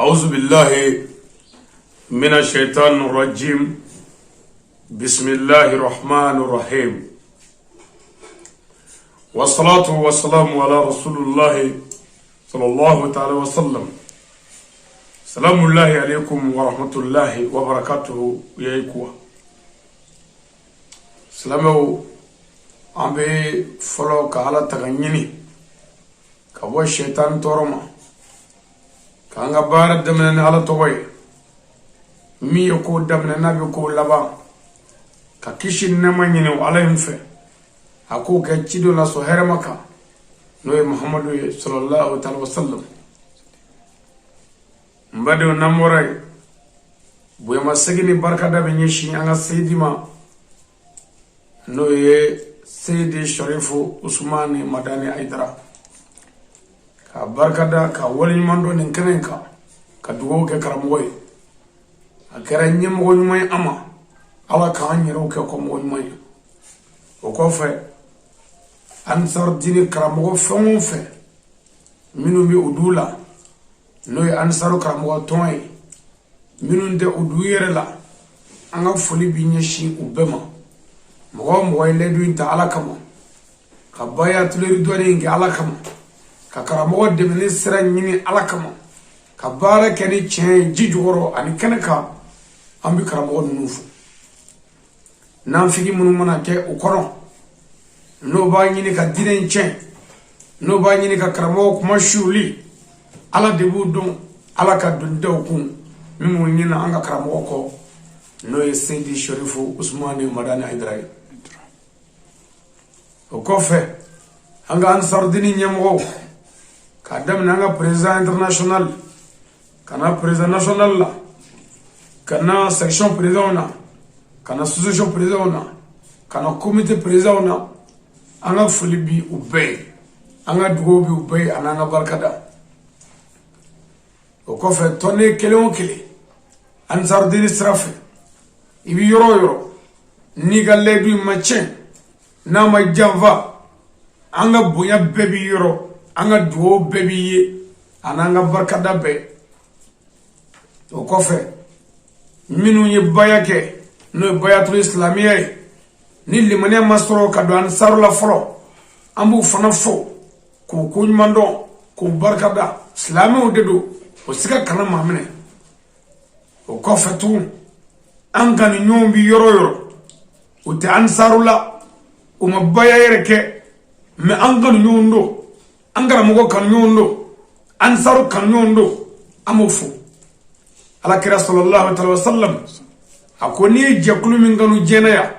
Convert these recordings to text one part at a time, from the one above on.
أعوذ بالله من الشيطان الرجيم بسم الله الرحمن الرحيم والصلاة والسلام على رسول الله صلى الله تعالى وسلم سلام الله عليكم ورحمة الله وبركاته يا إخوة silamɛw, an bɛ fɔlɔ ka Ala taga ɲini ka bɔ sɛtan tɔɔrɔ ma, k'an ka baara daminɛ ni Ala tɔgɔ ye, min ye ko daminɛ n'a bɛ ko laban, ka kisi nɛɛma ɲini o Ala in fɛ, a k'o kɛ cidenw la sɔn hɛrɛma kan, n'o ye Muhamadu ye, sallallahu alaihi wa sallam. N badenw, n'an bɔra yen, bonyamasegin ni barikada bɛ ɲɛsin an ka seyidi ma, n'o ye Seyidi Sharifu Usumani Madani Ayidara, ka barikada ka waleɲuman dɔn nin kɛnɛ in kan, ka dugawu kɛ karamɔgɔ ye. A kɛra ɲɛmɔgɔ ɲuman ye an ma, Ala k'an yɛrɛw kɛ kɔmɔgɔ ɲuman ye. O kɔfɛ, Ansar Dini karamɔgɔ fɛn o fɛn minnu bɛ o du la, n'o ye Ansaru karamɔgɔ tɔn ye, minnu tɛ o du yɛrɛ la, an ka foli bi ɲɛsin u bɛɛ ma. Mɔgɔ o mɔgɔ ye layidu in ta Ala kama, ka baya tuleri dɔɔni kɛ Ala kama, ka karamɔgɔ dɛmɛ ni sira ɲini Ala kama, ka baara kɛ ni tiɲɛ ye ji jukɔrɔ ani kɛnɛ kan, an bɛ karamɔgɔ ninnu fo. Nanfigi minnu mana kɛ o kɔnɔ, n'o b'a ɲini ka diinɛ in tiɲɛ, n'o b'a ɲini ka karamɔgɔ kuma suuli, Ala de b'u dɔn. Ala ka doni da u kun min b'u ɲini an ka karamɔgɔ kɔ, n'o ye Seyidi Sharifu Usumani Madani Ayidara ye. O kɔfɛ, an ka Ansarudini ɲɛmɔgɔw, k'a daminɛ an ka président international ka na président national la, ka na section président na, ka na association président na, ka na comité président na, an ka foli bi u bɛɛ ye, an ka dugawu bi u bɛɛ ye, ani an ka barikada. O kɔfɛ, tɔnden kelen o kelen Ansarudini sira fɛ, i bi yɔrɔ o yɔrɔ, n'i ka layidu in ma tiɲɛ, n'a ma janfa, an ka bonya bɛɛ b'i yɔrɔ, an ka dugawu bɛɛ b'i ye, ani an ka barikada bɛɛ. O kɔfɛ, minnu ye baya kɛ, n'o ye bayatul silamɛya ye, ni limaniya ma sɔrɔ ka don Ansaru la fɔlɔ, an b'u fana fo k'u ko ɲuman dɔn, k'u barikada. Silamɛw de don, o siga kana maa minɛ. O kɔfɛ tugun, an ka ni ɲɔgɔn bi yɔrɔ o yɔrɔ, u tɛ Ansaru la, u ma baya yɛrɛ kɛ, mɛ an kanu ɲɔgɔn don, an karamɔgɔ kanu ɲɔgɔn don, Ansaru kanu ɲɔgɔn don, an b'o fo. Ala kira sallallahu alaihi wa sallam a ko, n'i ye jɛkulu min kanu diɲɛ yan,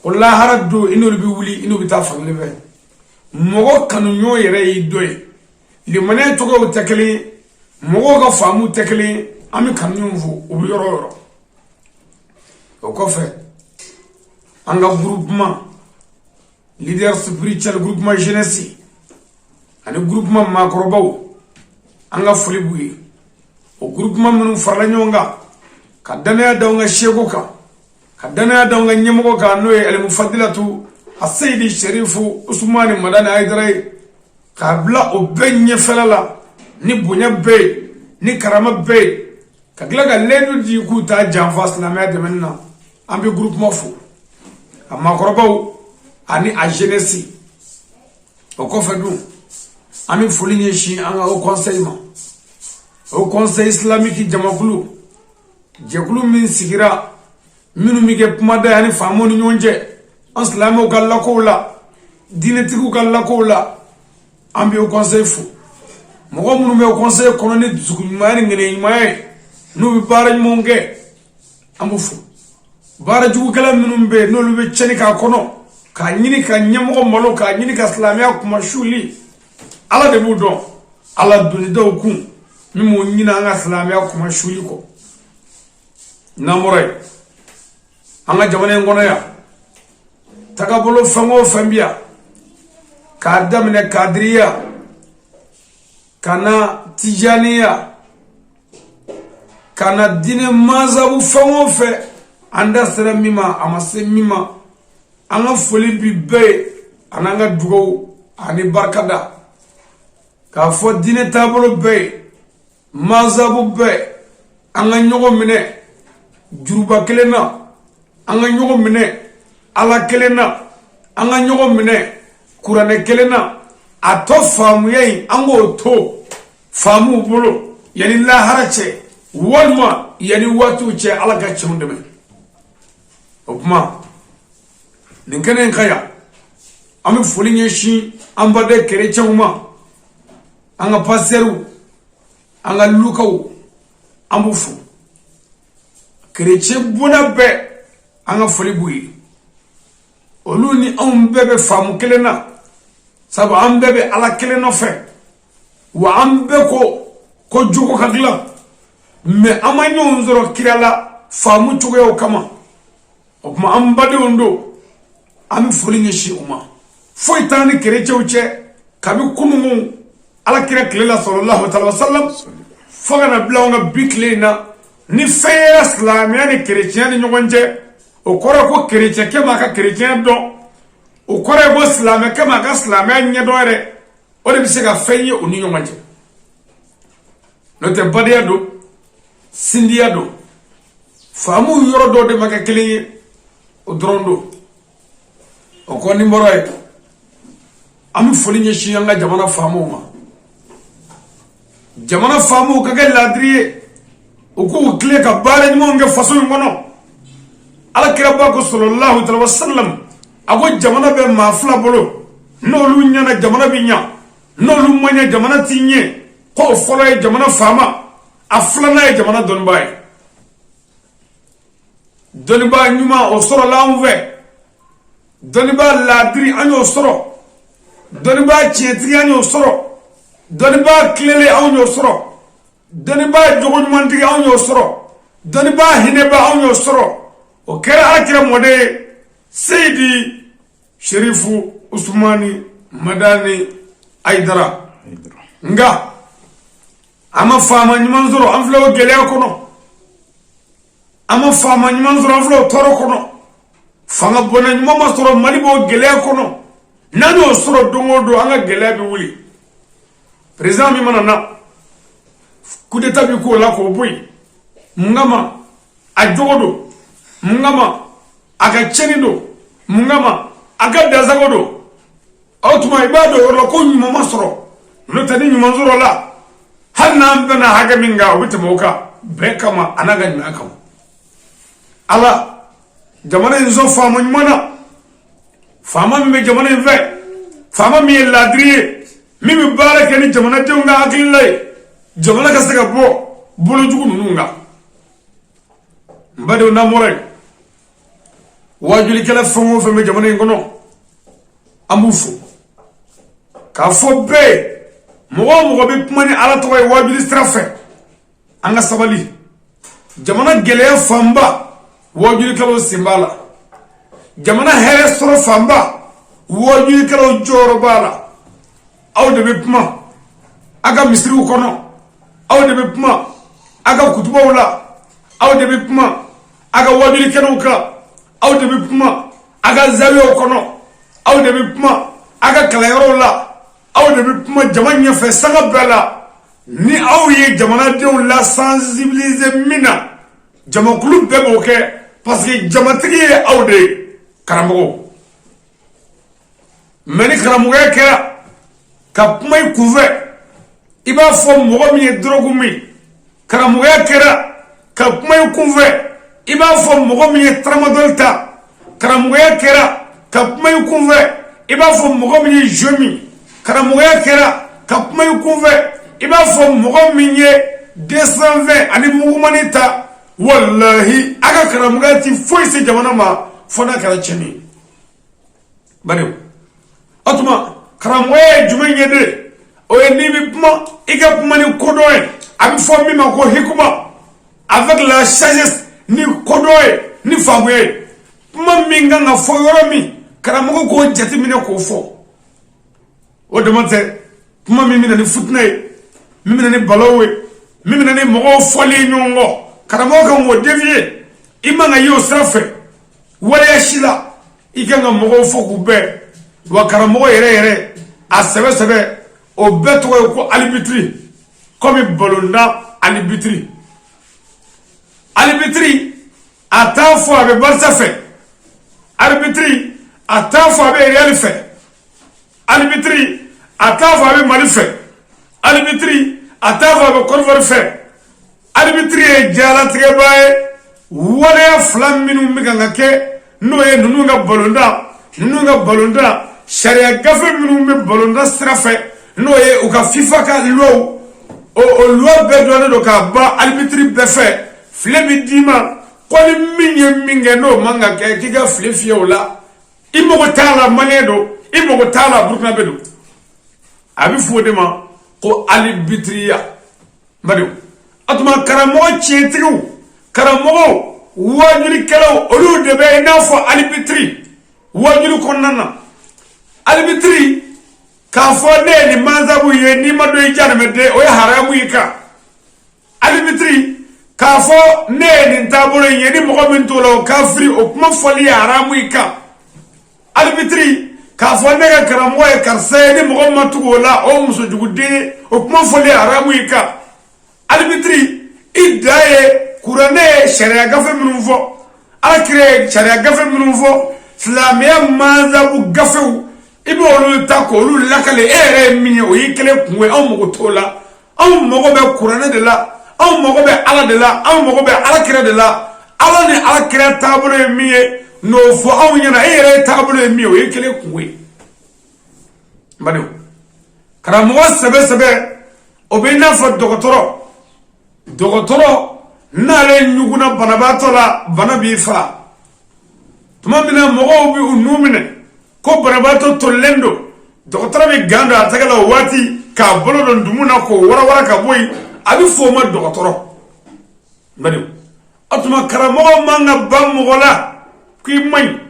ko lahara don, i n'olu bɛ wuli, i n'u bɛ taa fankelen fɛ. Mɔgɔ kanu ɲɔgɔn yɛrɛ y'i dɔ ye, limaniya cogoyaw tɛ kelen ye, mɔgɔw ka faamu tɛ kelen ye, an bɛ kanu ɲɔgɔn fo u bɛ yɔrɔ o yɔrɔ. O kɔfɛ, an ka groupement leader spirituel, groupement jeunesse ani groupement maakɔrɔbaw, an ka foli b'u ye. O groupement minnu farala ɲɔgɔn kan ka danaya da an ka seko kan, ka danaya da an ka ɲɛmɔgɔ kan, n'o ye Alimufadilatu Aseyidi Sherifu Usumani Madani Ayidara ye, k'a bila o bɛɛ ɲɛfɛla la ni bonya bɛɛ ye, ni karama bɛɛ ye, ka tila ka layidu di k'u ta janfa silamɛya dɛmɛni na, an bɛ groupement fo, a maakɔrɔbaw ani a jeunesse. O kɔfɛ dun, an bɛ foli ɲɛsin an ka haut conseil ma, haut conseil islamique jamakulu, jɛkulu min sigira, minnu bɛ kɛ kumada ye ani faamaw ni ɲɔgɔn cɛ, an silamɛw ka lakow la, diinɛtigiw ka lakow la, an bɛ haut conseil fo. Mɔgɔ minnu bɛ haut conseil kɔnɔ ni dusukun ɲumanya ni ŋaniya ɲumanya ye, n'u bɛ baara ɲumanw kɛ, an b'u fo. Baara jugukɛla minnu bɛ yen, n'olu bɛ tiɲɛni k'a kɔnɔ, k'a ɲini ka ɲɛmɔgɔ malo, k'a ɲini ka silamɛya kuma suli, Ala de b'u dɔn. Ala doni dɔw kun min b'u ɲini an ka silamɛya kuma suli kɔ. N'an bɔra yen, an ka jamana in kɔnɔ yan, tagabolo fɛn o fɛn bi yan, k'a daminɛ kadiriya ka na tijaniya ka na diinɛ mazabu fɛn o fɛn, an da sera min ma, a ma se min ma, an ka foli bi bɛɛ ye, ani an ka dugawu ani barikada, k'a fɔ diinɛ taabolo bɛɛ ye. Mazabu bɛɛ, an ka ɲɔgɔn minɛ juruba kelen na, an ka ɲɔgɔn minɛ Ala kelen na, an ka ɲɔgɔn minɛ kuranɛ kelen na. A tɔ faamuya in, an k'o to faamuw bolo yanni lahara cɛ walima yanni waatiw cɛ. Ala ka cɛw dɛmɛ. O tuma, nin kɛnɛ in ka yan, an bɛ foli ɲɛsin an baden kerecɛnw ma, an ka pasitɛriw, an ka lukaw, an b'u fo. Kerecɛn bonda bɛɛ, an ka foli b'u ye. Olu ni anw bɛɛ bɛ faamu kelen na, sabu an bɛɛ bɛ Ala kelen nɔfɛ, wa an bɛɛ ko ko jogo ka dilan. Mɛ an ma ɲɔgɔn sɔrɔ kira la faamu cogoyaw kama. O tuma, an badenw don, an bɛ foli ɲɛsin u ma. Foyi t'an ni kerecɛw cɛ kabi kunungun Ala kira tile la, sallallahu alaihi wa sallam, fo ka na bila an ka bi tile in na. Ni fɛn yera silamɛya ni kerecɛnya ni ɲɔgɔn cɛ, o kɔrɔ ye ko kerecɛnkɛ m'a ka kerecɛnya dɔn, o kɔrɔ ye ko silamɛkɛ m'a ka silamɛya ɲɛdɔn yɛrɛ. O de bɛ se ka fɛn ye u ni ɲɔgɔn cɛ. N'o tɛ, badenya don, sindiya don. Faamuw yɔrɔ dɔw de ma kɛ kelen ye, o dɔrɔn don. O kɔ, ni bɔra yen, an bɛ foli ɲɛsin an ka jamana faamaw ma. Jamana faamaw ka kɛ laadiri ye, u k'u tile ka baara ɲumanw kɛ faso in kɔnɔ. Ala kiraba ko, sallallahu alaihi wa sallam, a ko jamana bɛ maa fila bolo, n'olu ɲɛna, jamana bɛ ɲa, n'olu ma ɲɛ, jamana t'i ɲɛ. K'o fɔlɔ ye jamana faama, a filanan ye jamana dɔnnibaa ye. Dɔnnibaa ɲuman, o sɔrɔla anw fɛ. Dɔnnibaa laadiri, an y'o sɔrɔ. Dɔnnibaa tiɲɛtigi, an y'o sɔrɔ. Dɔnnibaa tilelen, anw y'o sɔrɔ. Dɔnnibaa jogo ɲumantigi, anw y'o sɔrɔ. Dɔnnibaa hinɛba, anw y'o sɔrɔ. O kɛra Ala kira mɔden ye, Seyidi Sherifu Usumani Madani Ayidara. Nka an ma faama ɲuman sɔrɔ, an filɛ o gɛlɛya kɔnɔ. An ma faama ɲuman sɔrɔ, an filɛ o tɔɔrɔ kɔnɔ. Fanga bɔnna ɲuman ma sɔrɔ, Mali b'o gɛlɛya kɔnɔ. N'an y'o sɔrɔ don o don, an ka gɛlɛya bɛ wuli. Président min mana na, coup d'état bi k'o la k'o bɔ yen. Mun kama? A jogo don. Mun kama? A ka tiɲɛni don. Mun kama? A ka dansago don. O tuma, i b'a dɔn o yɔrɔ la ko ɲuman ma sɔrɔ. N'o tɛ, ni ɲuman sɔrɔ la, hali n'an bɛnna hakɛ min kan, o bɛ tɛmɛ o kan bɛɛ kama, a n'a ka ɲuman kama. Ala jamana in sɔn faama ɲuman na, faama min bɛ jamana in fɛ, faama min ye laadiri ye, min bɛ baara kɛ ni jamanadenw ka hakilila ye, jamana ka se ka bɔ bolojugu ninnu kan. N badenw, n'an bɔra yen, wajulikɛla fɛn o fɛn bɛ jamana in kɔnɔ, an b'u fo k'a fɔ bɛɛ ye. Mɔgɔ o mɔgɔ bɛ kuma ni Ala tɔgɔ ye wajuli sira fɛ, an ka sabali. Jamana gɛlɛya fanba, wajulikɛlaw sen b'a la. Jamana hɛrɛ sɔrɔ fanba, wajulikɛlaw jɔyɔrɔ b'a la. Aw de bɛ kuma a ka misiriw kɔnɔ, aw de bɛ kuma a ka kutubaw la, aw de bɛ kuma a ka wajulikɛnɛw kan, aw de bɛ kuma a ka zawiyaw kɔnɔ, aw de bɛ kuma a ka kalanyɔrɔw la, aw de bɛ kuma jama ɲɛfɛ sanga bɛɛ la. Ni aw ye jamanadenw la sensibiliser min na, jamakulu bɛɛ b'o kɛ, parce que jamatigi ye aw de ye, karamɔgɔw. Mɛ ni karamɔgɔya kɛra ka kuma i kunfɛ, i b'a fɔ mɔgɔ min ye dɔrɔgu min. Karamɔgɔya kɛra ka kuma i kunfɛ, i b'a fɔ mɔgɔ min ye tramadol ta. Karamɔgɔya kɛra ka kuma i kunfɛ, i b'a fɔ mɔgɔ min ye jeu min. Karamɔgɔya kɛra ka kuma i kunfɛ, i b'a fɔ mɔgɔ min ye 220 ani mugumani ta. Walahi, a ka karamɔgɔya ti foyi se jamana ma fo n'a kɛra tiɲɛni ye. Bari o tuma, karamɔgɔya ye jumɛn ye de? O ye n'i bɛ kuma, i ka kuma ni kodɔn ye. A bɛ fɔ min ma ko hikuma, avec la sagesse, ni kodɔn ye, ni faamuya ye. Kuma min kan ka fɔ yɔrɔ min, karamɔgɔ k'o jateminɛ k'o fɔ. O dama tɛ, kuma min bɛ na ni futinɛ ye, min bɛ na ni balaw ye, min bɛ na ni mɔgɔw fɔli ye ɲɔgɔn kɔ, karamɔgɔ kan k'o dévier. I man ka ye o sira fɛ waleya si la. I kan ka mɔgɔw fɔ k'u bɛn. Wa karamɔgɔ yɛrɛ yɛrɛ, a sɛbɛ sɛbɛ, o bɛɛ tɔgɔ ye ko arbitre. Komi balontan alibitiri, alibitiri a t'a fɔ a bɛ Barça fɛ, alibitiri a t'a fɔ a bɛ Real fɛ, alibitiri a t'a fɔ a bɛ Mali fɛ, alibitiri a t'a fɔ a bɛ Côte d'Ivoire fɛ. Alibitiri ye jalatigɛbaa ye. Waleya fila minnu bɛ kan ka kɛ, n'o ye ninnu ka balontan, ninnu ka balontan sariya gafe minnu bɛ balontan sira fɛ, n'o ye u ka FIFA ka loi, o loi bɛɛ dɔnnen don k'a ban alibitiri bɛɛ fɛ. File bɛ d'i ma ko ni min ye min kɛ n'o man ka kɛ, k'i ka file fiyɛ o la. I mago t'a la maliyɛn don, i mago t'a la burukinabe don. A bɛ f'o de ma ko alibitiriya. N badenw, o tuma karamɔgɔ tiɲɛtigiw, karamɔgɔw, waajulikɛlaw, olu de bɛ i n'a fɔ alibitiri waajuli kɔnɔna na. Alibitiri k'a fɔ ne ye nin masabu ye, n'i ma don i janimɛden, o ye haramu y'i kan. Alibitiri k'a fɔ ne ye nin taabolo in ye, ni mɔgɔ min t'o la, o kafiri, o kuma fɔli ye haramu y'i kan. Alibitiri k'a fɔ ne ka karamɔgɔ ye karisa ye, ni mɔgɔ ma tugu o la, o musojuguden ye, o kuma fɔli ye haramu y'i kan. Alibitiri i da ye kuranɛ ye sariya gafe minnu fɔ, ala kira ye sariya gafe minnu fɔ, silamɛya mazabu gafew, i b'olu ta k'olu lakale. E yɛrɛ ye min ye, o y'i kelen kungo ye. Anw mago t'o la. Anw mago bɛ kuranɛ de la, anw mago bɛ ala de la, anw mago bɛ ala kira de la. Ala ni ala kira taabolo ye min ye, n'o fɔ anw ɲɛna. E yɛrɛ ye taabolo ye min ye, o y'i kelen kungo ye. N badenw, karamɔgɔ sɛbɛ sɛbɛ, o bɛ i n'a fɔ dɔgɔtɔrɔ. Dɔgɔtɔrɔ n'ale ɲugunna banabaatɔ la, bana b'i faga. Tuma min na mɔgɔw bɛ u nun minɛ ko banabaatɔ tolilen don, dɔgɔtɔrɔ bɛ gan don a tɛgɛ la o waati k'a bolo don ndumu na k'o warawara ka bɔ yen. A bɛ fɔ o ma dɔgɔtɔrɔ. N badenw, o tuma karamɔgɔ man ka ban mɔgɔ la k'i man ɲi,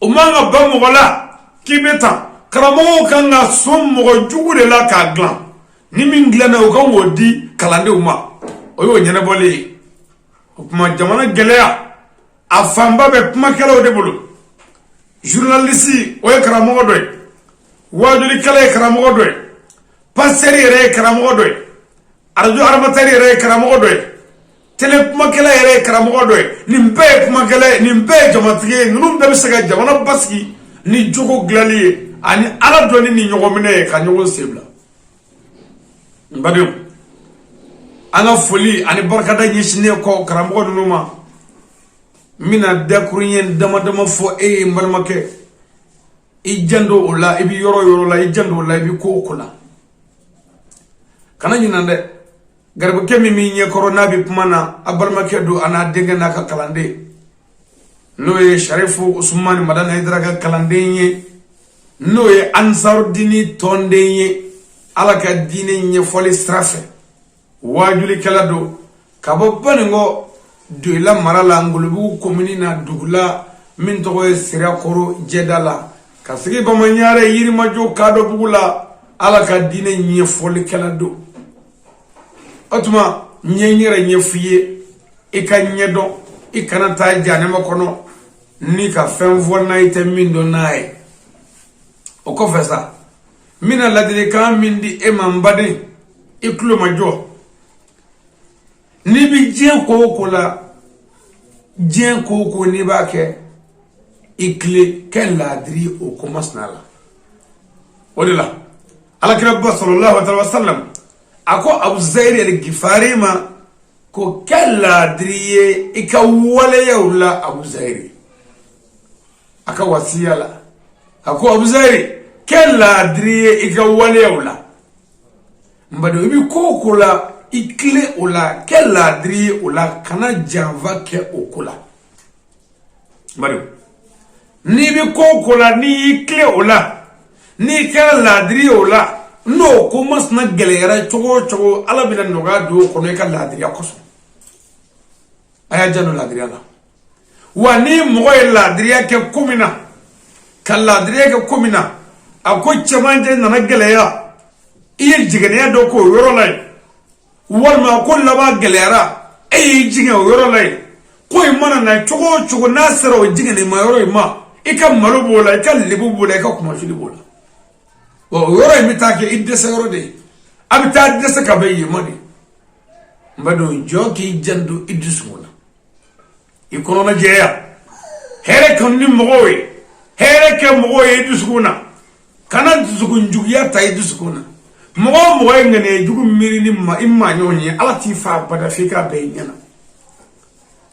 o man ka ban mɔgɔ la k'i bɛ tan. Karamɔgɔw kan ka sɔn mɔgɔ jugu de la k'a dilan. Ni min dilanna, o kan k'o di kalandenw ma, o y'o ɲɛnabɔlen ye. O tuma jamana gɛlɛya a fanba bɛ kumakɛlaw de bolo. Journaliste, o ye karamɔgɔ dɔ ye. Waajulikɛla ye karamɔgɔ dɔ ye. Pasitɛri yɛrɛ ye karamɔgɔ dɔ ye. Arajo animatɛri yɛrɛ ye karamɔgɔ dɔ ye. Tele kumakɛla yɛrɛ ye karamɔgɔ dɔ ye. Nin bɛɛ ye kumakɛla ye, nin bɛɛ ye jamatigi ye. Ninnu bɛɛ bɛ se ka jamana basigi ni jogo dilanli ye ani ala dɔnni ni ɲɔgɔn minɛ ye, ka ɲɔgɔn sen bila. N badenw, an ka foli ani barikada ɲɛsinnen kɔ karamɔgɔ ninnu ma, n bɛna dakuruɲɛ dama dama fɔ e ye. N balimakɛ, i janto o la. I bɛ yɔrɔ o yɔrɔ la, i janto o la. I bɛ ko o ko la, kana ɲinɛ dɛ. Garibukɛ min b'i ɲɛkɔrɔ n'a bɛ kuma na, a balimakɛ don, a n'a denkɛ n'a ka kalanden, n'o ye Sarifu Usumani Madani Hayidara ka kalanden ye, n'o ye Ansarudini tɔnden ye, ala ka diinɛ ɲɛfɔli sira fɛ, waajulikɛla don ka bɔ Baninkɔ, Doyila mara la, Ngolobugu komini na, dugu la min tɔgɔ ye Sirakɔrɔ jɛda la, ka sigi Bamaɲare, Yirimajɔ, Kadɔbugu la. Ala ka diinɛ ɲɛfɔlikɛla don. O tuma n ye n yɛrɛ ɲɛf'i ye, i ka ɲɛdɔn, i kana taa janɛmɛ kɔnɔ ni ka fɛn fɔ n'a i tɛ min dɔn n'a ye. O kɔfɛ sa, n bɛna ladilikan min di e ma, n baden, i tulo ma jɔ. N'i bɛ diɲɛ ko o ko la, diɲɛ ko o ko n'i b'a kɛ, i tilen, kɛ laadiri o ko masina la. O de la alakira ba sallallahu alaihi wa sallam a ko Abu Zayiri al-Gifari ma ko kɛ laadiri ye i ka waleyaw la. Abu Zayiri a ka wasiya la, a ko Abu Zayiri, kɛ laadiri ye i ka waleyaw la. N badenw, i bɛ ko o ko la, i tilen o la, kɛ laadiri ye o la, kana janfa kɛ o ko la. N badenw, n'i bɛ ko o ko la, n'i y'i tilen o la, n'i kɛra laadiri ye o la, n'o ko masina gɛlɛyara cogo o cogo, ala bɛna nɔgɔya don o kɔnɔ i ka laadiriya kosɔn. A y'a janto laadiriya la. Wa ni mɔgɔ ye laadiriya kɛ ko min na, ka laadiriya kɛ ko min na, a ko cɛmancɛ nana gɛlɛya, i ye jiginniya dɔ k'o yɔrɔ la yen, walima a ko laban gɛlɛyara, e y'i jigin o yɔrɔ la yen, ko in mana na cogo o cogo, n'a sera o jiginni ma yɔrɔ in ma, i ka malo b'o la, i ka lebu b'o la, i ka kumasuli b'o la. Wa o yɔrɔ in bɛ taa kɛ i dɛsɛ yɔrɔ de ye. A bɛ taa dɛsɛ ka bɛn yen ma de. N badenw, jɔ k'i janto i dusukun na, i kɔnɔna jɛya, hɛrɛ kanu ni mɔgɔw ye, hɛrɛ kɛ mɔgɔw ye i dusukun na. Kana dusukun juguya ta i dusukun na. Mɔgɔ o mɔgɔ ye ŋaniya jugu miiri ni ma i maa ɲɔgɔn ye, Ala t'i fa abada f'i k'a bɛn i ɲɛ na.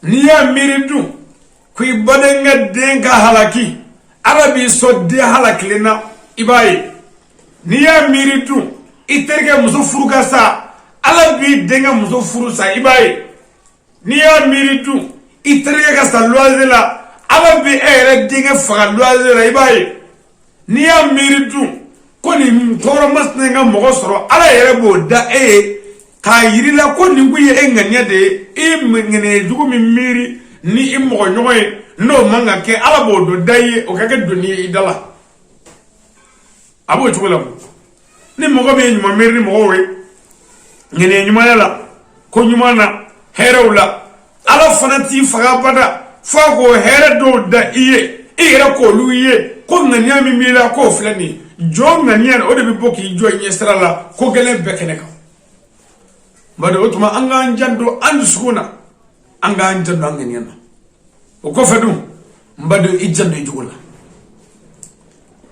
N'i y'a miiri dun ko i badenkɛ den ka halaki, Ala b'i sɔn den halakilen na, i b'a ye. N'i y'a miiri dun i terikɛ muso furu ka sa, Ala b'i denkɛ muso furu sa, i b'a ye. N'i y'a miiri dun i terikɛ ka sa luwanze la, Ala bɛ e yɛrɛ denkɛ faga luwanze la, i b'a ye. N'i y'a miiri dun ko nin tɔɔrɔ masina in ka mɔgɔ sɔrɔ, Ala yɛrɛ b'o da e ye k'a yir'i la ko nin kun ye e ŋaniya de ye. I ye ŋaniya jugu min miiri ni i mɔgɔ ɲɔgɔn ye, n'o man ka kɛ, Ala b'o dɔ da i ye, o ka kɛ doni ye i da la. A b'o cogo la. Ni mɔgɔ min ye ɲuman miiri ni mɔgɔw ye ŋaniya ɲumanya la, ko ɲuman na, hɛrɛw la, Ala fana t'i faga abada fo a k'o hɛrɛ dɔw da i ye, i yɛrɛ k'olu ye ko ŋaniya min b'i la k'o filɛ nin ye. Jɔ ŋaniya, o de bɛ bɔ k'i jɔ i ɲɛsira la ko gɛlɛn bɛɛ kɛnɛ kan. Bari o tuma, an k'an janto an dusukun na, an k'an janto an ŋaniya na. O kɔfɛ dun, n baden, i janto i jogo la.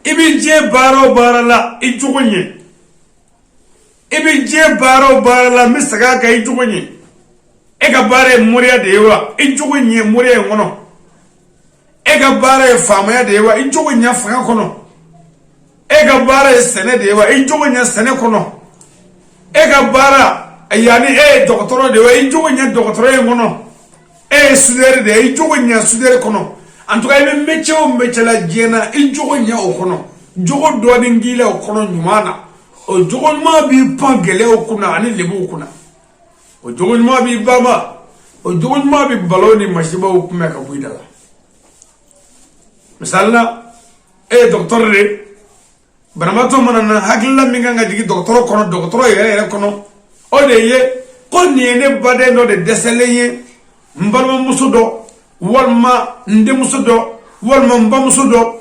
I bɛ diɲɛ baara o baara la, i jogo ɲɛ. I bɛ diɲɛ baara o baara la, n bɛ segin a kan, i jogo ɲɛ. E ka baara ye moriya de ye wa, i jogo ɲɛ moriya in kɔnɔ. E ka baara ye faamaya de ye wa, i jogo ɲɛ fanga kɔnɔ. E ka baara ye sɛnɛ de ye wa, i jogo ɲɛ sɛnɛ kɔnɔ. E ka baara yanni e ye dɔgɔtɔrɔ de ye wa, i jogo ɲɛ dɔgɔtɔrɔ in kɔnɔ. E ye sudɛri de ye, i jogo ɲɛ sudɛri kɔnɔ. En tout cas, i bɛ métier o métier la diɲɛ na, i jogo ɲɛ o kɔnɔ. Jogo dɔɔnin k'i la o kɔnɔ ɲuman na, o jogo ɲuman b'i pan gɛlɛyaw kunna ani lebuw kunna, o jogo ɲuman b'i bama, o jogo ɲuman bɛ balaw ni masibaw kunbɛn ka bɔ i da la. Misali la, e ye dɔgɔtɔrɔ de ye. Banabaatɔ mana na, hakilila min kan ka jigin dɔgɔtɔrɔ kɔnɔ, dɔgɔtɔrɔ yɛrɛ yɛrɛ kɔnɔ, o de ye ko nin ye ne baden dɔ de dɛsɛlen ye, n balimamuso dɔ, walima n denmuso dɔ, walima n bamuso dɔ,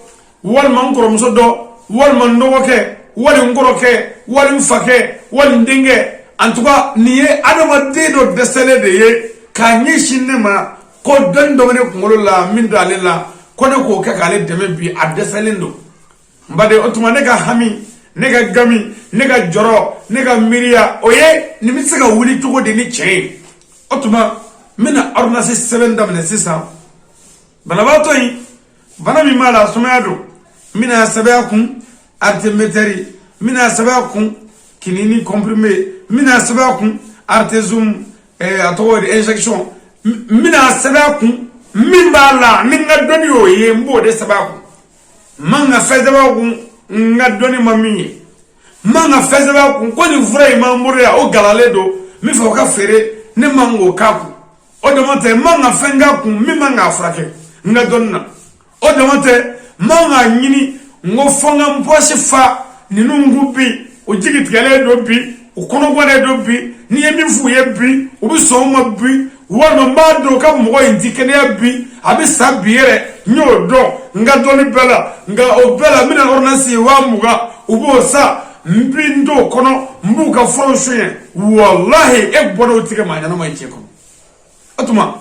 walima n kɔrɔmuso dɔ, walima n dɔgɔkɛ, wali n kɔrɔkɛ, wali n fakɛ, wali n denkɛ. En tout cas, nin ye adamaden dɔ dɛsɛlen de ye k'a ɲɛsin ne ma ko dɔnni dɔ bɛ ne kunkolo la min t'ale la, ko ne k'o kɛ k'ale dɛmɛ bi, a dɛsɛlen don. N baden, o tuma ne ka hami, ne ka gami, ne ka jɔrɔ, ne ka miiriya, o ye nin bɛ se ka wuli cogo di ni tiɲɛ ye? O tuma n bɛna ordonnance sɛbɛn daminɛ sisan. Banabaatɔ in, bana min b'a la, sumaya don, n bɛna sɛbɛn a kun artéméther, n bɛna sɛbɛn a kun quinine comprimé, n bɛna sɛbɛn a kun artézum, a tɔgɔ ye injection, n bɛna sɛbɛn a kun min b'a la ni n ka dɔnni y'o ye, n b'o de sɛbɛn a kun. N man ka fɛn sɛbɛn a kun n ka dɔnni ma min ye. N man ka fɛn sɛbɛn a kun ko nin fura in b'an bolo yan, o galalen don, n bɛ fɛ o ka feere, ne man k'o k'a kun. O dama tɛ, n man ka fɛn k'a kun min man k'a furakɛ n ka dɔnni na. O dama tɛ, n man k'a ɲini n ko fo n ka n pɔsi fa ninnu kun bi, u jigi tigɛlen don bi, u kɔnɔgwannen don bi, n'i ye min f'u ye bi, u bɛ sɔn o ma bi, walima n b'a dɔn u ka mɔgɔ in ti kɛnɛya bi, a bɛ sa bi yɛrɛ, n y'o dɔn n ka dɔnni bɛɛ la. Nka o bɛɛ la, n bɛna ordonnance ye 20 000, u b'o sa, n bi n t'o kɔnɔ, n b'u ka furaw suɲɛ. Walahi, e bɔra o tigɛ maa ɲɛnama ye diɲɛ kɔnɔ. O tuma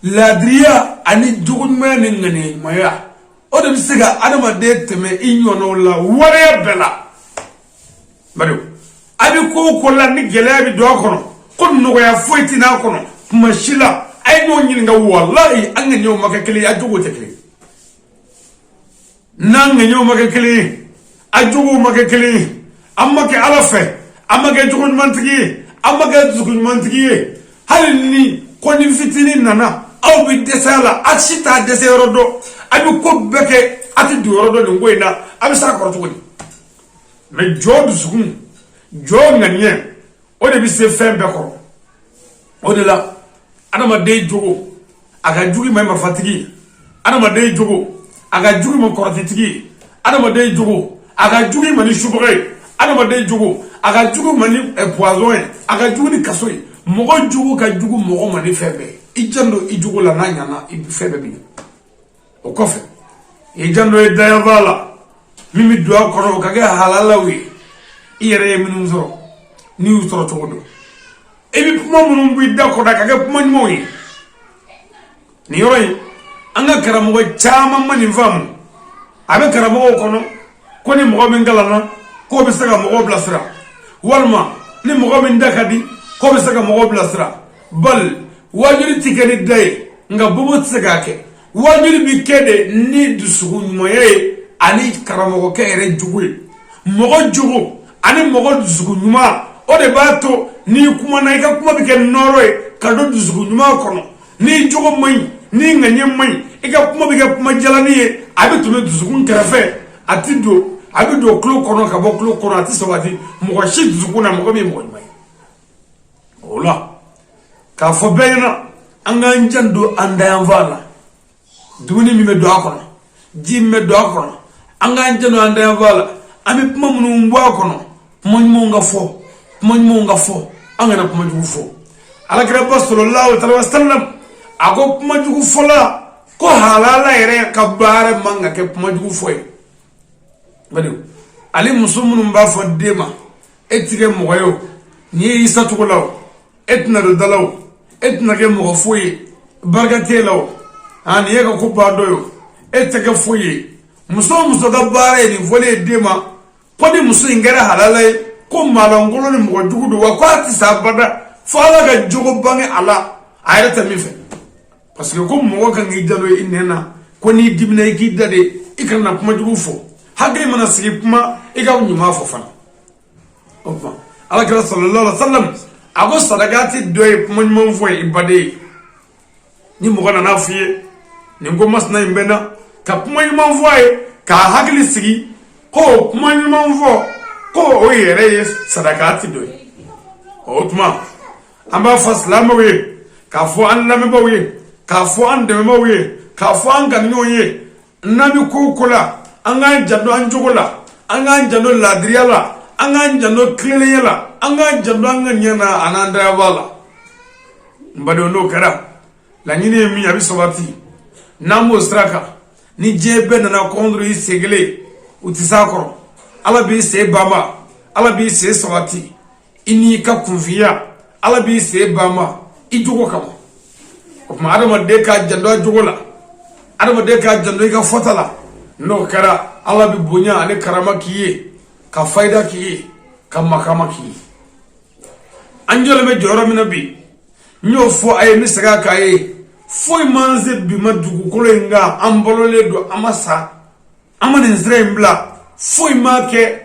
laadiriya ani jogo ɲumanya ni ŋaniya ɲumanya, o de bɛ se ka adamaden tɛmɛ i ɲɔgɔnnaw la waleya bɛɛ la. Bari a bɛ ko o ko la, ni gɛlɛya bɛ don a kɔnɔ, ko nɔgɔya foyi tɛ n'a kɔnɔ tuma si la, a ye ɲɔgɔn ɲininka. Walahi, an ŋaniyaw ma kɛ kelen ye, a jogow tɛ kelen ye. N'an ŋaniyaw ma kɛ kelen ye, a jogow ma kɛ kelen ye, an ma kɛ Ala fɛ, an ma kɛ jogo ɲumantigi ye, an ma kɛ dusukun ɲumantigi ye, hali ni kɔni fitinin nana, aw bɛ dɛsɛ a la, a si t'a dɛsɛ yɔrɔ dɔn, a bɛ ko bɛɛ kɛ, a tɛ don yɔrɔ dɔn nin ko in na, a bɛ s'a kɔrɔ cogo di? Mɛ jɔ dusukun, jɔ ŋaniya, o de bɛ se fɛn bɛɛ kɔrɔ. O de la, adamaden jogo, a ka jugu ma marifatigi ye, adamaden jogo, a ka jugu ma kɔrɔtɛtigi ye, adamaden jogo, a ka jugu ma ni subaga ye, adamaden jogo, a ka jugu ma ni poison ye, a ka jugu ni kaso ye. Mɔgɔ jogo ka jugu mɔgɔ ma ni fɛn bɛɛ ye. I janto i jogo la, n'a ɲana, i fɛn bɛɛ bɛ ɲɛ. O kɔfɛ, i janto i dayaba la min bɛ don a kɔnɔ, o ka kɛ halalaw ye, i yɛrɛ ye minnu sɔrɔ, n'i y'u sɔrɔ cogo dɔn. I bɛ kuma minnu b'i da kɔnɔ ka kɛ kuma ɲumanw ye. Nin yɔrɔ in, an ka karamɔgɔ caman ma nin faamu. A bɛ karamɔgɔw kɔnɔ ko ni mɔgɔ min kalanna, k'o bɛ se ka mɔgɔw bilasira, walima ni mɔgɔ min da ka di, k'o bɛ se ka mɔgɔw bilasira. Bali waajuli ti kɛ ni da ye, nka bobo tɛ se k'a kɛ. Waajuli bɛ kɛ de ni dusukun ɲumanya ye ani karamɔgɔkɛ yɛrɛ jogo ye. Mɔgɔ jogo ani mɔgɔ dusukun ɲuman, o de b'a to n'i kumana, i ka kuma bɛ kɛ nɔɔrɔ ye ka don dusukun ɲuman kɔnɔ. N'i jogo man ɲi, n'i ŋaniya man ɲi, i ka kuma bɛ kɛ kuma jalanin ye, a bɛ tɛmɛ dusukun kɛrɛfɛ, a ti don, a bɛ don tulo kɔnɔ ka bɔ tulo kɔnɔ, a ti sabati mɔgɔ si dusukun na, mɔgɔ min ye mɔgɔ ɲuman ye. O la, k'a fɔ bɛɛ ɲɛna, an k'an janto an dayanfan la. Dumuni min bɛ don a kɔnɔ, ji min bɛ don a kɔnɔ, an k'an janto an dayanfan la. An bɛ kuma minnu bɔ a kɔnɔ, kuma ɲumanw ka fɔ, kuma ɲumanw ka fɔ, an kana kuma jugu fɔ. Alakiraba sallallahu alaihi wa sallam a ko kuma jugu fɔla ko halala yɛrɛ ka baara man ka kɛ kuma jugu fɔ ye. Bari ale muso minnu b'a fɔ den ma: "E ti kɛ mɔgɔ ye o, nin ye isa cogo la o, e tɛna don da la o, e tɛna kɛ mɔgɔ foyi ye, barika t'e la o, a nin ye ka ko ban dɔ ye o, e tɛ kɛ foyi ye." Muso o muso ka baara ye nin fɔli ye den ma, ko ni muso in kɛra halala ye, ko maalankolon ni mɔgɔ jugu don, wa ko a tɛ sa abada fo Ala ka jogo bange a la a yɛrɛ tɛ min fɛ. Parce que ko mɔgɔ kan k'i janto i nɛn na, ko n'i dimina, i k'i da de, i kana na kuma jugu fɔ. Hakili mana sigi kuma, i ka ɲuman fɔ fana. O tuma, Alakira sallallahu alaihi wa sallam a ko sadakati dɔ ye kuma ɲuman fɔ ye i baden ye. Ni mɔgɔ nana f'i ye nin ko masina in bɛ na, ka kuma ɲuman fɔ a ye k'a hakili sigi, ko kuma ɲuman fɔ, ko o yɛrɛ ye sadakati dɔ ye. O tuma, an b'a fɔ silamɛw ye, k'a fɔ an lamɛnbaaw ye, k'a fɔ an dɛmɛbaaw ye, k'a fɔ an kanuɲɔgɔnw ye, n'an bɛ ko o ko la, an k'an janto an jogo la, an k'an janto laadiriya la, an k'an janto tilennenya la, an k'an janto an ka ɲɛ na a n'an dayaba la. N badenw, n'o kɛra, laɲini ye min ye, a bɛ sabati. N'an b'o sira kan, ni diɲɛ bɛɛ nana contre i sen kelen, u tɛ s'a kɔrɔ. Ala b'i sen banba, Ala b'i sen sabati i n'i ka kunfinya, Ala b'i sen banba i jogo kama. O tuma, adamaden k'a janto a jogo la, adamaden k'a janto i ka fɔta la. N'o kɛra, Ala bɛ bonya ani karama k'i ye, ka fayida k'i ye, ka makama k'i ye. An jɔlen bɛ jɔyɔrɔ min na bi, n y'o fɔ a ye, n bɛ segin a kan a ye: foyi man se bi ma dugukolo in kan. An balolen don, an ma sa, an ma nin sira in bila. Foyi ma kɛ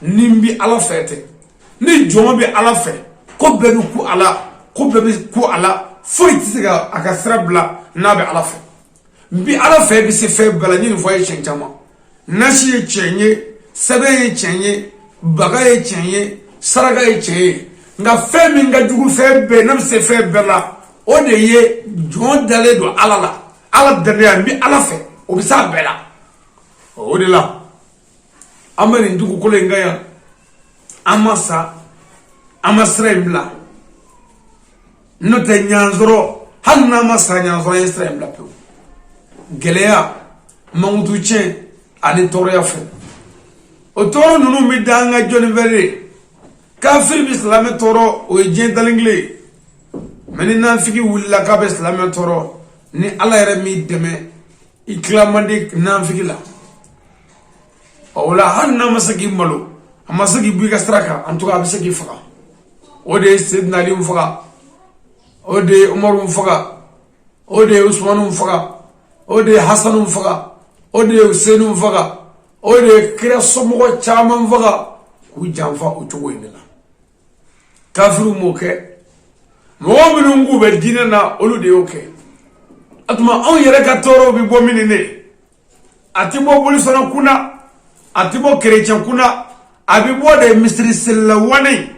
ni n bi Ala fɛ tɛ. Ni jɔn bɛ Ala fɛ, ko bɛɛ bɛ ku a la, ko bɛɛ bɛ ku a la. Foyi tɛ se ka a ka sira bila n'a bɛ Ala fɛ. N bi Ala fɛ bɛ se fɛn bɛɛ la. N ye nin fɔ a ye siɲɛ caman. Nasi ye tiɲɛ ye, sɛbɛn ye tiɲɛ ye, baga ye tiɲɛ ye, saraka ye tiɲɛ ye, nka fɛn min ka jugu fɛn bɛɛ n'a bɛ se fɛn bɛɛ la, o de ye jɔn dalen don Ala la. Ala danaya, n bɛ Ala fɛ, o bɛ s'a bɛɛ la. O de la, an bɛ nin dugukolo in kan yan, an ma sa, an ma sira in bila. N'o tɛ ɲansɔrɔ, hali n'an ma sa ɲansɔrɔ, an ye sira in bila pewu. Gɛlɛya, mankutu tiɲɛ ani tɔɔrɔya fɛ, o tɔɔrɔ ninnu bɛ da an ka jɔnni fɛ de? Kafiri bɛ silamɛ tɔɔrɔ, o ye diɲɛ dalen kelen ye. Mɛ ni nafigi wulila k'a bɛ silamɛ tɔɔrɔ, ni Ala yɛrɛ m'i dɛmɛ, i tila man di nafigi la. O la, hali n'a ma se k'i malo, a ma se k'i bɔ i ka sira kan, en tout cas a bɛ se k'i faga. O de ye Seydina Ali faga, o de ye Umaru faga, o de ye Usumanu faga, o de ye Hasanu faga, o de ye Usenu faga, o de ye kira somɔgɔ caman faga k'u janfa o cogo in de la. Kafiriw m'o kɛ, mɔgɔ minnu k'u bɛ diinɛ na, olu de y'o kɛ. O tuma, anw yɛrɛ ka tɔɔrɔw bɛ bɔ min ne, a ti bɔ bolisɔnna kunda, a ti bɔ kerecɛn kunda, a bɛ bɔ de misiri selila wane,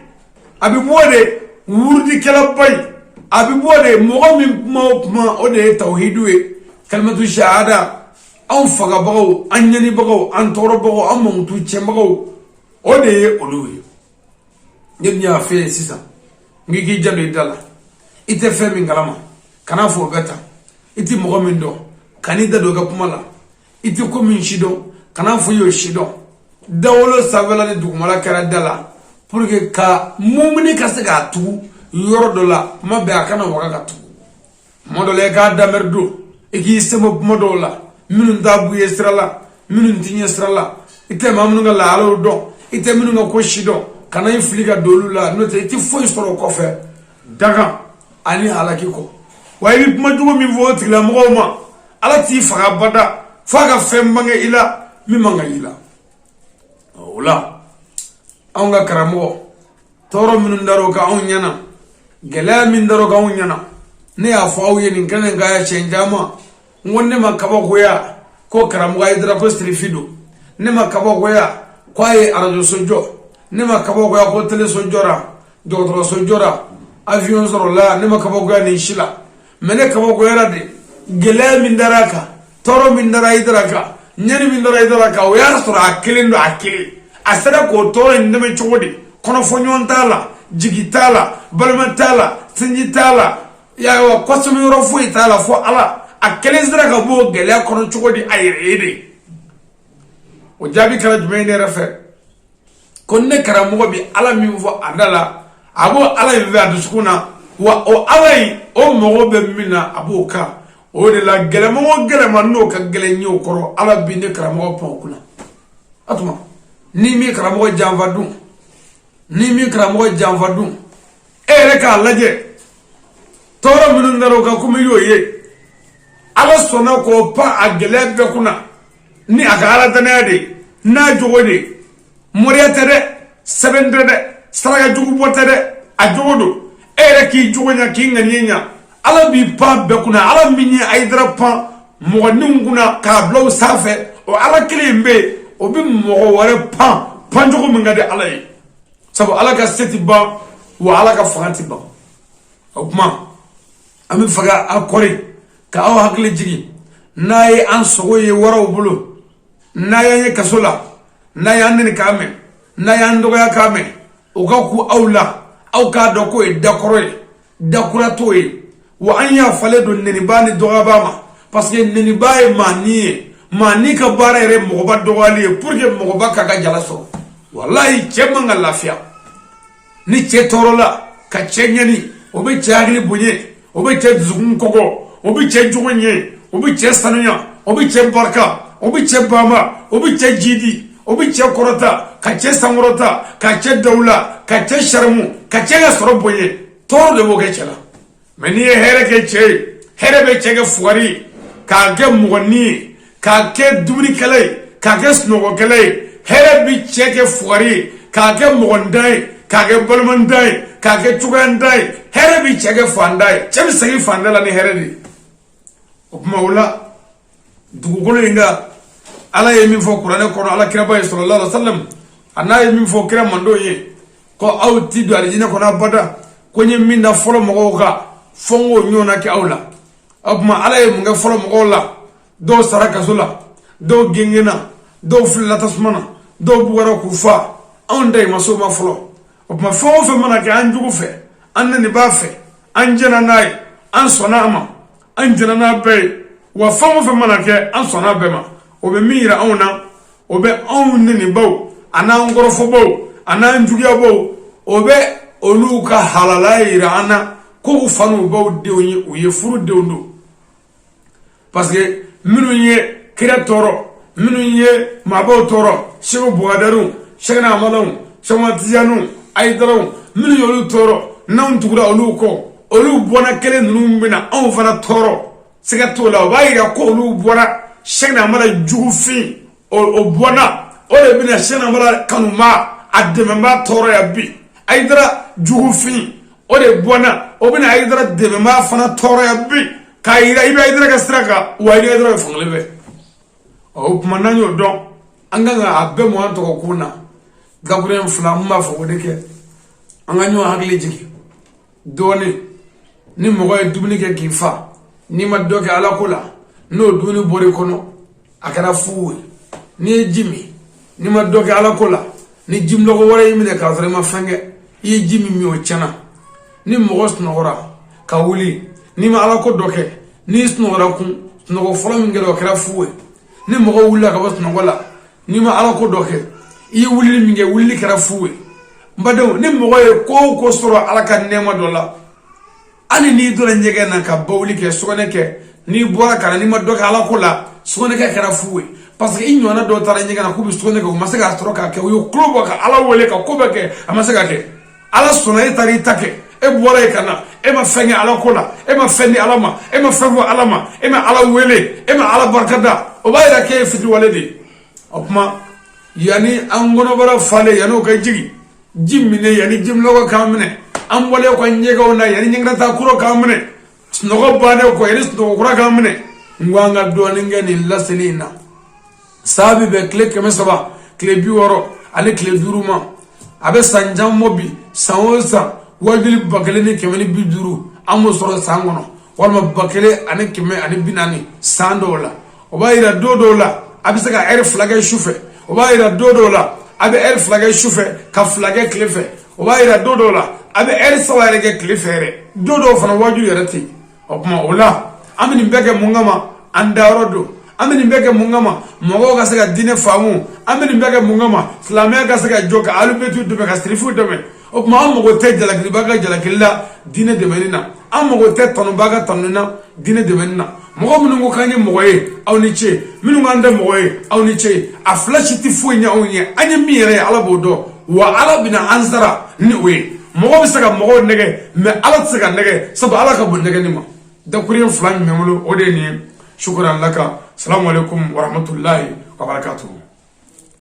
a bɛ bɔ de wurudikɛlaba in, a bɛ bɔ de mɔgɔ min kuma o kuma, o de ye tawhidu ye, kalimatu shahada. Anw fagabagaw, an ɲanibagaw, an tɔɔrɔbagaw, an mankutu tiɲɛbagaw, o de ye olu ye. Ne dun y'a f'e ye sisan, n k'i k'i janto i da la. I tɛ fɛn min kalama, kana fɔ o bɛ tan. I tɛ mɔgɔ min dɔn, kan'i da don i ka kuma la. I tɛ ko min si dɔn, kana fɔ i y'o si dɔn. Dawolo sanfɛla ni dugumala kɛra da la pour que ka mumuni ka se k'a tugu. yɔrɔ dɔ la kuma bɛɛ, a kana waga ka tugu. Kuma dɔ la, i k'a damɛri don, i k'i sen bɔ kuma dɔw la minnu t'a b'u ye sira la, minnu t'i ɲɛ sira la. I tɛ maa minnu ka lahalaw dɔn, i tɛ minnu ka ko si dɔn, kana i fili ka don olu la, n'o tɛ i tɛ foyi sɔrɔ o kɔfɛ dagan ani halaki kɔ. Wa i bɛ kuma jugu min fɔ o tigilamɔgɔw ma, Ala t'i faga bada f'a ka fɛn bange i la min man ka y'i la. O la, anw ka karamɔgɔ, tɔɔrɔ minnu dar'o kan anw ɲɛna, gɛlɛya min dar'o kan anw ɲɛna, ne y'a fɔ aw ye nin kɛnɛ in kan siɲɛ caman, n ko ne ma kabakoya ko karamɔgɔ Hayidara ko sirifi don, ne ma kabakoya ko a ye arajoso jɔ, ne ma kabakoya ko teleso jɔra, dɔgɔtɔrɔso jɔra, avion sɔrɔla, ne ma kabakoya nin si la. Mais ne kabakoyara de gɛlɛya min dara a kan, tɔɔrɔ min dara Hayidara kan, ɲɛni min dara Hayidara kan. O y'a sɔrɔ a kelen don, a kelen a sera k'o tɔɔrɔ in dɛmɛ cogo di? Kɔnɔfɔɲɔgɔn t'a la, jigi t'a la, balima t'a la, sinji t'a la, yawa kɔsɛbɛ yɔrɔ foyi t'a la fo Ala. A kelen sera ka bɔ o gɛlɛya kɔnɔ cogo di a yɛrɛ ye de? O jaabi kɛra jumɛn ye ne yɛrɛ fɛ? Ko ne karamɔgɔ bɛ Ala min fɔ a da la, a b'o Ala in fɛ a dusukun na, wa o Ala in, o mago bɛ min na, a b'o kan. O de la, gɛlɛman o gɛlɛman n'o ka gɛlɛn ɲɛ o kɔrɔ, Ala bi ne karamɔgɔ pan o kunna. O tuma, ni min karamɔgɔ janfa dun, ni min karamɔgɔ janfa dun, e yɛrɛ k'a lajɛ tɔɔrɔ minnu dar'o kan, komi i y'o ye, Ala sɔnna k'o pan a gɛlɛya bɛɛ kunna ni a ka Ala danaya de ye, n'a jogo de ye. Moriya tɛ dɛ, sɛbɛn tɛ dɛ, saraka jugu bɔ tɛ dɛ, a jogo don. E yɛrɛ k'i jogo ɲa, k'i ŋaniye ɲa, Ala b'i pan bɛɛ kunna. Ala min ye Hayidara pan mɔgɔninw kunna k'a bila o sanfɛ, o Ala kelen in bɛ yen, o bɛ mɔgɔ wɛrɛ pan pancogo min ka di Ala ye, sabu Ala ka se ti ban, wa Ala ka fanga ti ban. O tuma, an bɛ fɛ ka aw kɔri, ka aw hakili jigin. N'a ye an sogo ye waraw bolo, n'a y'an ye kaso la, n'a y'an neni k'a mɛn, n'a y'an dɔgɔya k'a mɛn, o ka ku aw la, aw k'a dɔn k'o ye dakɔrɔ ye, dakura t'o ye. Wa an y'a falen don nenibaa ni dɔgɔyabaa ma, parce que nenibaa ye maani ye, maani ka baara yɛrɛ mɔgɔba dɔgɔyali ye pour que mɔgɔba k'a ka jala sɔrɔ. Walayi, cɛ man ka lafiya ni cɛ tɔɔrɔla ka cɛ ɲɛni. O bɛ cɛ hakili bonya, o bɛ cɛ dusukun kɔgɔ, o bɛ cɛ jogo ɲɛ, o bɛ cɛ sanuya, o bɛ cɛ barika, o bɛ cɛ bama, o bɛ cɛ jidi, o bɛ cɛ kɔrɔta, ka cɛ sankɔrɔta, ka cɛ dawula, ka cɛ sarimu, ka cɛ ka sɔrɔ bonya. Tɔɔrɔ de b'o kɛ cɛ la. Mais n'i ye hɛrɛ kɛ cɛ ye, hɛrɛ bɛ cɛ kɛ fugari ye, k'a kɛ mɔgɔnin ye, k'a kɛ dumunikɛla ye, k'a kɛ sunɔgɔkɛla ye. Hɛrɛ bɛ cɛ kɛ fugari ye, k'a kɛ mɔgɔntan ye, k'a kɛ balimantan ye, k'a kɛ cogoyantan ye. Hɛrɛ bɛ cɛ kɛ fantan ye, cɛ bɛ segin fantan la ni hɛrɛ de ye. O tuma, o la, dugukolo in kan, Ala ye min fɔ kuranɛ kɔnɔ, Ala kiraba ye sallallahu alaihi wasallam, a n'a ye min fɔ kira mandenw ye, ko aw ti don alijinɛ kɔnɔ abada, ko n ye min da fɔlɔ mɔgɔw kan, fo n k'o ɲɔgɔnna kɛ aw la. O tuma, Ala ye mun kɛ fɔlɔ mɔgɔw la? Dɔw sara kaso la, dɔw gengenna, dɔw filila tasuma na, dɔw bugɔra k'u fa. Anw ta ma s'o ma fɔlɔ. O tuma, fɛn o fɛn mana kɛ an jugu fɛ, an nenibaa fɛ, an jɛnna n'a ye, an sɔnna a ma, an jɛnna n'a bɛɛ ye. Wa fɛn o fɛn mana kɛ, an sɔnna a bɛɛ ma. O bɛ min yira anw na, o bɛ anw nenibaw a n'an kɔrɔfɔbaw a n'an juguyabaw, o bɛ olu ka halala yira an na ko u fa n'u baw denw ye, u ye furu denw don. Parce que minnu ye kira tɔɔrɔ, minnu ye maabaw tɔɔrɔ, Segu Bugadaruw, Sɛgɛnɛ Amadaw, Sɛgɛnɛ Tijaniw, Ayidaraw, minnu y'olu tɔɔrɔ, n'anw tugura olu kɔ, olu bɔnna kelen ninnu bɛna anw fana tɔɔrɔ, siga t'o la. O b'a yira ko olu bɔra Sɛgɛnɛ Amada jugufin, o bɔnna, o de bɛna Sɛgɛnɛ Amada kanubaa, a dɛmɛbaa tɔɔrɔ yan bi. Ayidara jugufin, o de bɔnna, o bɛna Ayidara dɛmɛbaa fana tɔɔrɔ yan bi, k'a yira i bɛ Ayidara ka sira kan, wa i ni Ayidara bɛ fankelen fɛ. O tuma, n'an y'o dɔn, an kan ka a bɛɛ mɔ an tɔgɔ kun na. Gabriel fila, n b'a fɔ o de kɛ, an ka ɲɔgɔn hakili jigin dɔɔnin. Ni mɔgɔ ye dumuni kɛ k'i fa, n'i ma dɔ kɛ Ala ko la, n'o dumuni bɔra i kɔnɔ, a kɛra fu ye. N'i ye ji min, n'i ma dɔ kɛ Ala ko la, ni ji nɔgɔ wɛrɛ y'i minɛ k'a sɔrɔ i ma fɛn kɛ, i ye ji min min, o tiɲɛna. Ni mɔgɔ sunɔgɔra ka wuli, n'i ma Ala ko dɔ kɛ, n'i sunɔgɔra kun, sunɔgɔ fɔlɔ min kɛra, o kɛra fu ye. Ni mɔgɔ wulila ka bɔ sunɔgɔ la, n'i ma Ala ko dɔ kɛ, i ye wulili min kɛ, wulili kɛra fu ye. N badenw, ni mɔgɔ ye ko o ko sɔrɔ Ala ka nɛɛma dɔ la, hali n'i donna ɲɛgɛn na ka bawuli kɛ, sugunɛ kɛ, n'i bɔra ka na, n'i ma dɔ kɛ Ala ko la, sugunɛkɛ kɛra fu ye, parce que i ɲɔgɔnna dɔw taara ɲɛgɛn na k'u bɛ sugunɛ kɛ, u ma se k'a sɔrɔ k'a kɛ. U ye tulo bɔ ka Ala wele, ka ko bɛɛ kɛ, a ma se ka kɛ. Ala sɔnna, e taara i ta kɛ, e bɔra yen ka na, e ma fɛn kɛ Ala ko la, e ma fɛn di Ala ma, e ma fɛn fɔ Ala ma, e ma Ala wele, e ma Ala barika da. O b'a yira k'e ye fitiriwale de ye. O tuma, yanni an kɔnɔbara falen, yanni o ka jigin ji minɛ, yanni jiminɔgɔ k'an minɛ, an bɔlen kɔ ɲɛgɛnw na, yanni ɲɛgɛnta kura k'an minɛ, sunɔgɔ bannen kɔ, yanni sunɔgɔ kura k'an minɛ, n ko an ka dɔɔnin kɛ nin laseli in na. Saa bɛ bɛn tile 300, tile 65 ma. A bɛ san jan bɔ bi. San o san, wajuli 1150 an b'o sɔrɔ san kɔnɔ, walima 1140 san dɔw la. O b'a yira don dɔw la, a bɛ se ka ɛri 2 kɛ su fɛ. O b'a yira don dɔw la, a bɛ ɛri 2 kɛ su fɛ ka 2 kɛ tile fɛ. O b'a yira don dɔw la, a bɛ ɛri 3 yɛrɛ kɛ tile fɛ yɛrɛ. Don dɔw fana, wajuli yɛrɛ tɛ yen. O tuma, o la, an bɛ nin bɛɛ kɛ mun kama? An dayɔrɔ don. An bɛ nin bɛɛ kɛ mun kama? Mɔgɔw ka se ka diinɛ faamu. An bɛ nin bɛɛ kɛ mun kama? Silamɛya ka se ka jɔ, ka alibetiw dɛmɛ, ka sirifuw dɛmɛ. O tuma, an mago tɛ jalakiliba ka jalakili la diinɛ dɛmɛni na, an mago tɛ tanuba ka tanuni na diinɛ dɛmɛni na. Mɔgɔ minnu ko k'an ye mɔgɔ ye, aw ni ce. Minnu k'an tɛ mɔgɔ ye, aw ni ce. A fila si tɛ foyi ɲɛ anw ye. An ye min yɛrɛ ye, Ala b'o dɔn, wa Ala bɛna an sara ni o ye. Mɔgɔ bɛ se ka mɔgɔw nɛgɛ, mais Ala tɛ se ka nɛgɛ, sabu Ala ka bon nɛgɛni ma. Dakuruɲɛ 2 min bɛ n bolo, o de ye nin ye. Shukran laka. Salamu alaikum warahmatullahi wabarakatuhu.